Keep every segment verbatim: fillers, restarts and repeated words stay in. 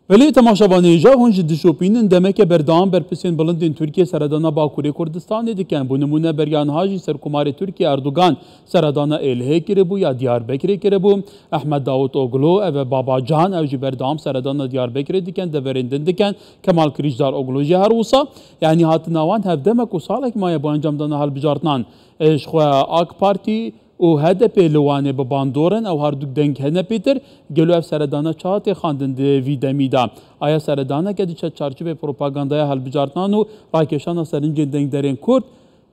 Belê temaşevanê, îja hûn ji dişopînin demeke berdewam berpirsên bilindên Tirkiye seredana Bakurê Kurdistanê dikin. Bo nimûne beriya niha jî Serkomarê Tirkiye Erdogan seredana Êlihê kiribû ya Diyarbekirê kiribû. Ehmed Davutoglu, ev e Babacan, ew jî berdewam seredana Diyarbekirê dikin, deverên din dikin. Kemal Kiliçdaroglu jî her wisa. Yanî hatina wan hevdeme ku salek maye bo encamdana hilbijartinan. E, ji xwe AK Partî û H D P li Wanê bi bandor in, ew herdûk deng hene pêtir. Gelo ev seredana çawa tê xwendin di vî demî de? Aya seredaneke diçe çarçovê propagandaya hilbijartinan û rakêşana serincên dengderên Kurd,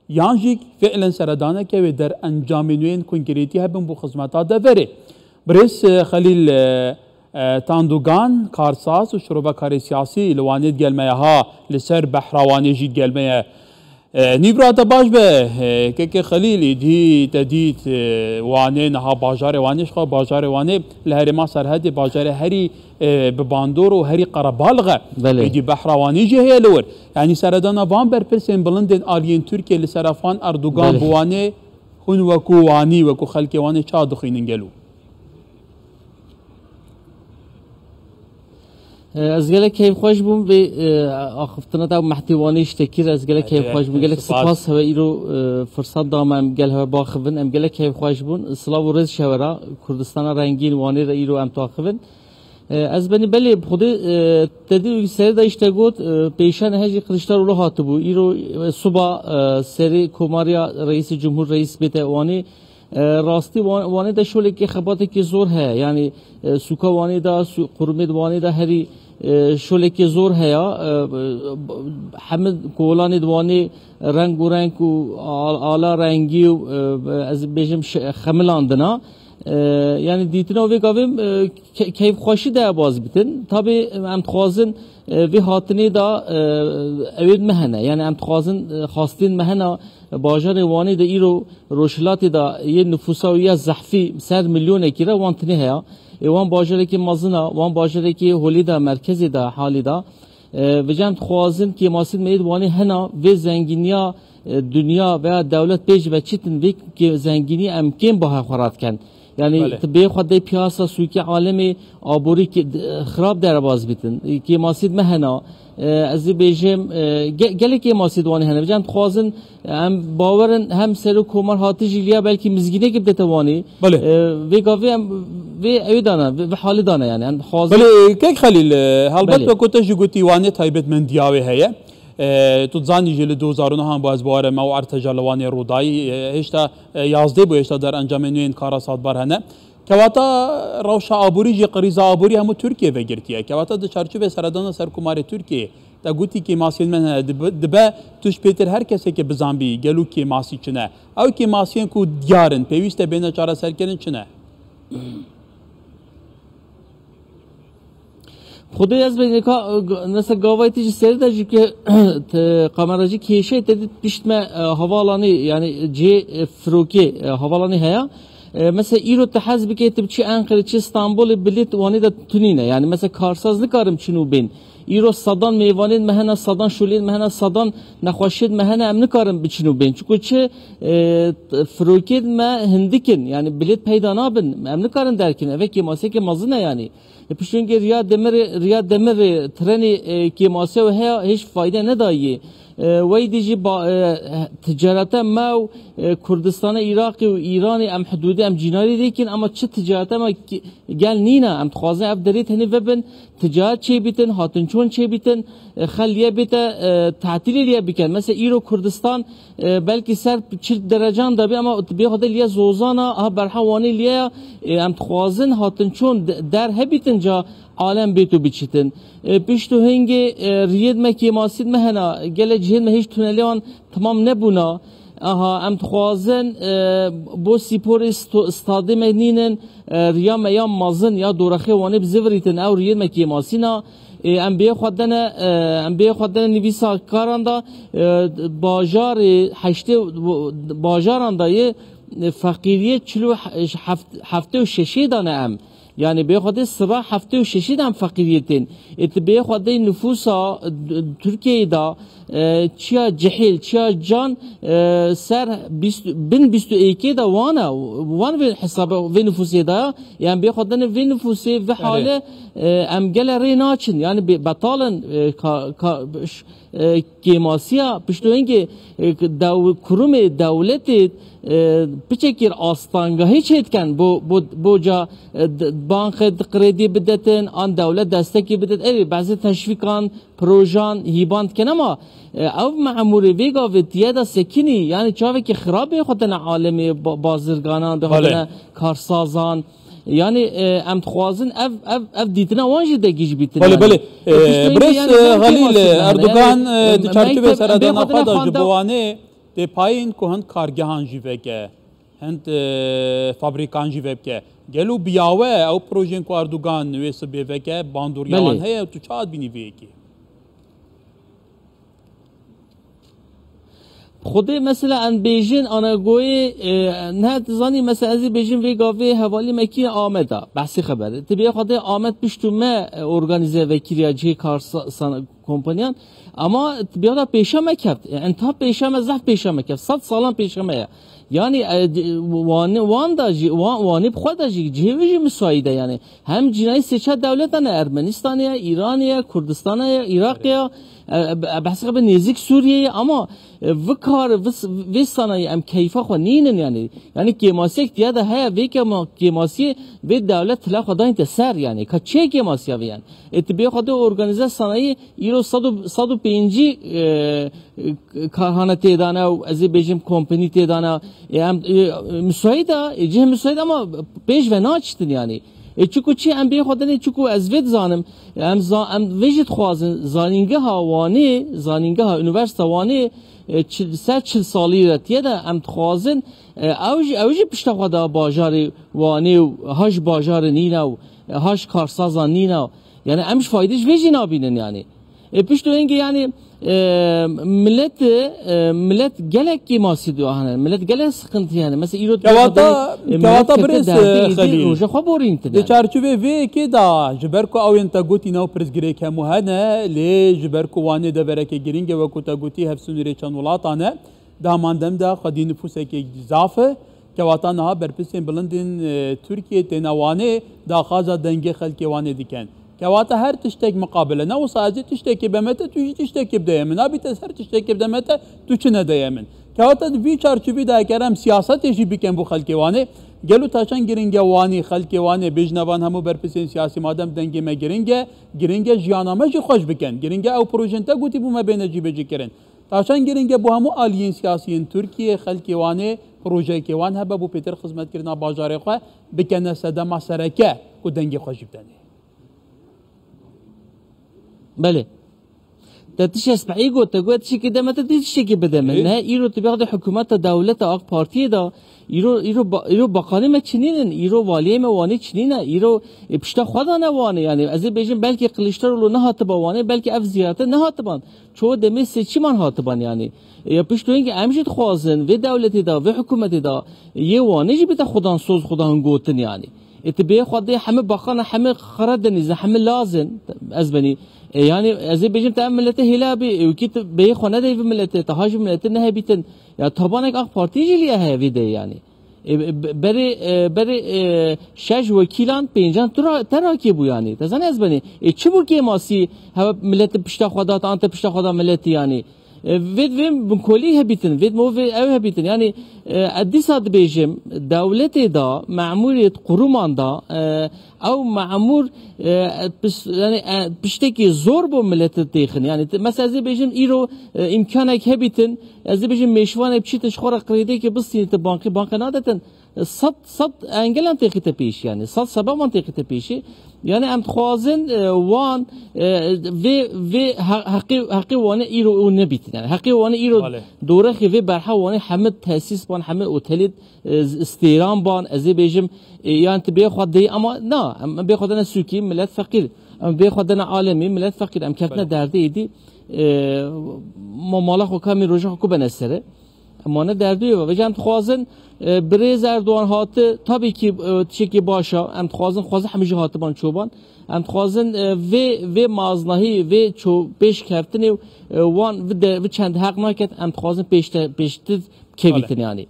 yan jî fiilen seredaneke wê der encamên wê yên konkretî hebin bo xizmeta deverê? Birêz, e, Xelîl, e, e, Tandogan, karsaz û şirovekarê siyasî li Wanê digel me ye, ha li ser behra Wanê jî digel me ye. E, nîvra te baş be, e, keke Xelîl, îdî te dît, e, Wanê niha bajarê Wanê, ji xwe bajarê Wanê li herêma Serhedê bajarê herî, e, bi bandor û herî qerebalix e. Belê. Îdî behra Wanê jî heye li wir. Yanî seredana van berpirsên bilindên aliyên Tirkiye li ser afan Erdogan Belê. bi Wanê, hûn wekû Wanî, wekû xelkê Wanê ça dixwînin gelo? Ez gelek keyfxweş bûm vê, e, axiftina te û mehtê Wanê ji te kir. Ez gelek Ê, keyfxweş bûm. Gelek spas. Spas hewe îro, e, firsat da me em gel hewe baxivin. Em gelek keyfxweş bûn. Silav û rêz ji hewe re. Kurdistana rengîn Wanê re îro em taxivin. E, ez benî belê bi Xwedê, e, te dî serê de îşte got, e, pêşene he jî Kiliçdaroglu hatibû. Îro, e, suba, e, serê komariya reîsê cumhur reîs bête Wanê. E, rastî Wa-, Wanê de şolekê xebatekî zor heye. Yanî, e, sûka Wanê de, sû-, qurumê di Wanê de herî, e, şolekê zor heye. E, hemî kolanê di Wanê reng û reng û al-, ala rengî û, e, ez bêjim şe-, xemilandina. E, yanî dîtina vê gavê, e, ke-, keyfxweşî de baz bitin. Tabî em dixwazin, e, vê hatinê de, e, ewêd me hene. Yanî em dixwazin, e, xastên me hene, e, bajarê Wanê de îro Rojhilatê de yê nifûsa wî ya zehfî ser milyonekî re wan tinê heye. Ê wan bajarekî mezin e, wan bajarekî holê de, merkezê de, halê de. E, vêca em dixwazin kêmasî me yê di Wanê hena vê zengîniya, e, dinya veya dewlet pê ji ve çitin vê kê-, zengînî em kêm baha xwe radikin. Yanî Belê. tu bê xwe dê piyasa sûkê alemê aborî ki-, d-, xirab derebaz bitin. Kêmasî me hena. E, ez ê bêjim, e, ge-, gelek kêmasî di Wanê hene. Vêca em dixwazin, e, em bawerin hem serok komar hati jî liya belkî mizgînekê bidete Wanê. Belê. E, vê gavê em vê ewê dane, vê, vê halê dane yani. Em dixwazin Belê, kek Xelîl, e, helbet Belê. wekû te jî gotî Wanê taybetmendiya wê heye. E, tu dizanî jî li du hezar û neh bo ez bawer im ew erteca li Wanê rûdayî, e, hêşta, e, yazdeh bû, hêşta der encamên nû yên kara Sadbar hene. Kewata rewşa aborî jî, krîza aborî hemû Tirkiye vegirtiye. Kewata di çarçovê seredana Serkomarê Tirkiyeyê te gotî kêmasiyên me hene, dibe, dibe tu ji pêtir her kesekê bizanbî gelo kêmasî çi ne. Ew kêmasiyên ku diyar in, pêwîst e bêne çareserkirin çi ne? Xwedê ez bê nika, e, g-, nese gavayê te jî serî de jî ke te kamera jî kêşe te dît pişt me, e, havalanê, yani cê, e, firokê, e, havalanê heya. E, mesela îro te hez bike tu biçî Enqerê, çi Stenbolê, bilêt Wanê de tunîne. Yani mesela karsaz nikarim çin û bên. Îro sedan mêvanên me hene, sedan şolên me hene, sedan nexweşiyên me hene, em nikarin biçin û bên. Çiku çi, e, t-, firokên me hindik in, yani bilêt peyda nabin, em nikarin derkin. Eve kêmasiyeke mezin e yani. E, piştûnkê riya demirê, riya demirê, trenê, e, kêmasiya wê heya, hiç fayde nedayê. E, wey dî jî ba-, e, ticarete me û, e, Kurdistana Iraqê û Îranê em hidûdê em cînarî dêkin, ama çi ticarete me ki-, gel nîne. Em dixwazin ev derê tenê vebin, ticaret çêbîtin, hatinçûn çêbîtin, e, xel liye bête, e, tatîlê liye bikin. Mesela îro Kurdistan, e, belkî ser çil derecan de bê, ama bê xwe de liye zozana, ha berha Wanê liye ya, e, em dixwazin hatinçûn de-, der hebîtin ca alem bêt û biçîtin. E, pişt û hingê, e, riyêd me kêmasîd me hena, gelek cihêd me hîç tunelê wan temam nebûna. Aha, em dixwazin, e, bo sîporê sto-, stadê me nînin, e, riya me ya mezin ya dorexê Wanê bizivirîtin, ew riyê me kêmasîna. E, em bê xwe dene, e, em bê xwe dene nivîsa karan da, e, bajarê heştê, bajaran da yê, e, feqîriyê çil û he-, heft-, heftê û şeşê dane em. Yani bê xwe dê sira heftê û şeşê de em feqîriyê tên. Ê tu bê xwe dê nifûsa, e, Tirkiyeyê de, e, çiya cihêl, çiya can, e, ser bîst, bin bîst û êkê de wan e, wan vê hesaba, vê nifûsê de ye. Em bê xwe dene vê nifûsê, vê Erê. Hale, e, em gele rê naçin. Yani bê-, betal in, e, ka-, ka-, ş-, e, kêmasiya piştûhingê, e, dew-, kurumê dewletê, e, piçekî astangahî çêdiken bo, bo, bo ca, e, d-, banqê krêdî bidetin, an dewlet destekî bidet. Erê, bazı teşvîkan, projan, hîban dikin ama, e, ev memûrê vê gavê tiye de sekinî, yani çavekî xirab bê xwe tene alemê ba-, bazirganan, bê xwe Belê. tene karsazan. Yani, e, em dixwazin ev, ev, ev dîtina wan jî degîş bîtin Belê, yani. belê. E, piştî wê Birêz, yani e, her Halîl, kêmasî hene. Erdogan, Yani, e, e, di çarçovê mekteb, em bê seredana xwe tine xwe da ji xwenda- bo Wanê dê payîn ku hin kargehan jî veke, hin, e, fabrîkan jî vebike. Gelo biyawe ew projeyên ku Erdogan wê sibê veke, bandoriya Belê. wan heye, tu çawa dibînî vê yekê? Xwedê mesela em bêjin anagoyê, e, ne tu zanî mesela ez ê bêjim vê gavê hevalî me kî Amed a. Behsî xeber. Tu bê Xwedê Amed piştû me, e, organîze vekiriya cihê kar sa-, sana-, kompaniyan. Ama tu bê da pêşa me keft. E, enta pêşa me, zehf pêşa me keft. Sed salan pêşa me ye. Yani, e, c-, wan, wan da jî, wan, wanê bi xwe da jî, cihê wê jî müsait e yani. Hem cinayê seça dewletan e, Ermenistanê ye, Îranê ye, Kurdistanê ye, Iraqê ye, e, e, behsê xwe nêzik Sûriyê ye, ama, e, vi kar, vi s-, vê sanayî em keyfa xwe nînin yani. Yani kêmasiyek tiya de heye, vê kema-, kêmasiyê vê dewlet tila xwe dayîn te ser yani. Ka çi ye kêmasiya vê yani? E, tu bê xwe de organize sanayî îro sed û, sed û pêncî, e, e, karhane tê de ne û ez ê bêjim kompanî tê de ne. E, em, e, müsait e, e, cih müsait ama pêş ve naçitin yani. E, çiku çi em bê xwe denê, çiku ez vê dizanim. Em za-, em vê jî dixwazin zanîngeha Wanê, zanîngeha Unîversîta Wanê, e, çil, ser çil salî re tiye de em dixwazin, e, ew jî, ew jî pişta xwe da bajarê Wanê û haj bajarê nîne û, e, haj karsazan nîne. Yani em ji fayde ji vê jî nabînin yani. E, piştû hingê yani, e, millet, e, millet gelek kêmasî dua hene. Millet gelek sıkıntı yani. Mesela îro Kewata, e, millet kewata kete birêz, derdê e, êdî Xelîl. Roja xwe borîn tine. Di çarçovê vê yekê de ji ber ku ew yên te gotî nav pirsgirêk hemû hene, lê ji ber ku Wanê deverekê girîng e, wekû te gotî, hevsûnûrê çend welatan e, di heman dem de xwedî nifûsekê zaf e. Kewata niha berpirsên bilindên, e, Tirkiyê têne Wanê, daxwaza dengê xelkê Wanê dikin. Kewata her tiştek miqabil e. Ne wisa ez ê tiştekê beme te, tu jî tiştekê bideye min. Nabî te her tiştekê bideme te, tu çi nedeye min. Kewata di vî çarçovî de eger em siyasetê jî bikin bo xelkê Wanê, gelo ta çend giring e Wanî, xelkê Wanê, bêjine van hemû berpirsên siyasî, madem dengê me giring e, giring e jiyana me jî xweş bikin. Giring e ew projên te gotî bû me bêne cîbecîkirin. Ta çend giring e bo hemû aliyên siyasî yên Tirkiyê, xelkê Wanê, projeyekê wan hebe bo pêtir xizmetkirina bajarê xwe bikene sedema sereke ku dengê xwe jî bidene. Belê. Te tişt ez pehî got, te got tiştekî deme te, tu tiştekî bideme. Ê? Ne, îro tu bexdê hikûmeta dewleta AK Partiyê de, îro, îro ba-, îro bakanê me çinînin, îro waliyê me Wanê çinîne, îro, e, pişta xwe dane Wanê. Yani, ez ê bêjim, belkî Kiliçdaroglu nehatiba Wanê, belkî ev ziyarete nehatiban. Çoğu demê seçîman hatiban yani. E, ya piştû hingê em jî dixwazin, vê dewletê de, vê hikûmetê de, yê Wanê jî bide xudan soz, xudan gotin yani. E, tu bê xwe dê hemî baxana, hemî Karadenîz e, hemî Laz in, ez benî. E, yani, ez ê bêjim, te ev milete hêla bî, e, wekî tu bê xwe nedeyî vî milete, te ha ji milete nehebîtin. Ya tabanek AK Partî jî lê heye vê de yani. E, be-, berê, e, berê, e, şeş wekîlan, pêncan tu ra-, te rakê bû yani. Te zanî ez benî. E, çi bû kêmasî, hewe milete pişta xwe da, te ante pişta xwe da mileti yani. E, vê, vê binkolî hebîtin, vê mo vê ew hebîtin. Yani, e, ez dîsa dibêjim, dewletê da, memûrê quruman da, e, ew memûr, e, pis-, yani, e, piştekî zor bo milete têxin. Yani, te-, mesela ez ê bêjim, îro, e, îmkanek hebîtin, ez ê bêjim, mêşvanê biçîtin ji xwe re krêdekê bistînîtin bankê, banka nadetin. Sed, sed engelan têxîte pêşî, yani sed sebeban têxîte pêşî. Yani em dixwazin, e, wan, e, vê, vê he-, heqê, heqê Wanê îro û nebîtin. Yani heqê Wanê îro Belê. dorexê vê berha Wanê hemî tesîs ban, hemî otelê, e, z-, stêran ban, ez ê bêjim, e, yani tu bê xwe deyî, ama na, em bê xwe dene sûkî, millet feqîr. Em bê xwe dene alemî, millet feqîr. Em ketine Belê. derdê êdî, e, ma-, mala xwe kamî roja xwe ku bene sere. Em wane derdê wê. Vêca em dixwazin E, Birêz Erdogan hati, tabii ki, e, tiştekî baş e. Em dixwazin, xwezî hemî jî hatiban çoban. Em dixwazin, e, vê, vê maznahî, vê ço-, pêşkeftinê, e, wan vi de, vi çend heq naket, em dixwazin pêşte-, pêştir kevîtin Belê. yanî.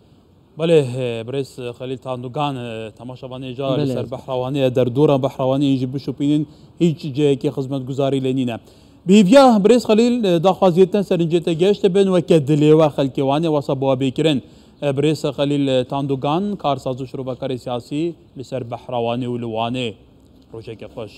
Belê, e, birêz Xelîl Tandugan, e, temaşevanê ca li Belê. ser Behrawanê, derdora Behrawanê jî bişopînin, hîç cihekî xizmetguzarî lê nîne. Bi hêviya birêz Xelîl, e, daxwaziyê te serinçê te geş dibin, weke dilê we xelkê Wanê wesa bi we bê kirin. E, birêz Xelîl, e, Tandugan, karsaz û şirovekarê siyasî li ser Behrawanê û li Wanê. Rojeke xweş.